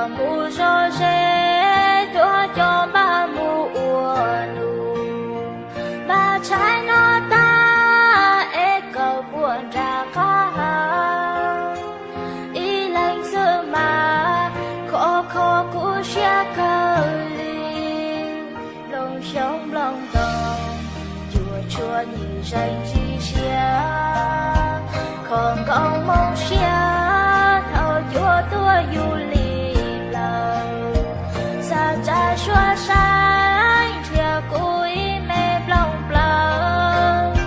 Mus zov zeb tuaj coj npaj mus ua num, npaj tshaib no tag es kawm puas nram qab hau. Ib leeg xwb mas khov kho kuv siab kawg li, nplooj xyoob nplooj ntoos, cuaj tshuaj nyim zeeg tsis siab, kho nkaus moo siab thaum cuab tuaj yus li plaws, xav tsa suab saib nrhiav kuv ib me nplooj plaws,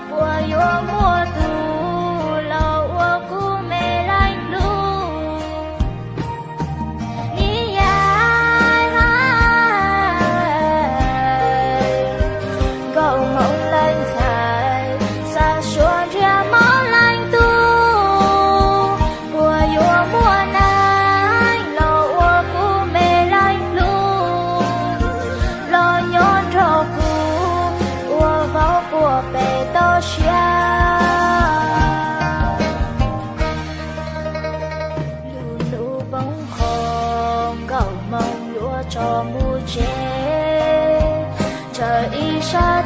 puas yuav muaj tus los ua kuv me leej lub. Ni yaim hais, nkaus hmoov leej ntxhais, xav suav nrhiav hmoov leej tub, puas yuav muaj neeg los ua kuv me leej lub, los nyob nrog kuv ua vauv puag pem toj siab. Lub hnub poob qho, nkaus hmoov yuav tso mus tsev, ntshaw ib sab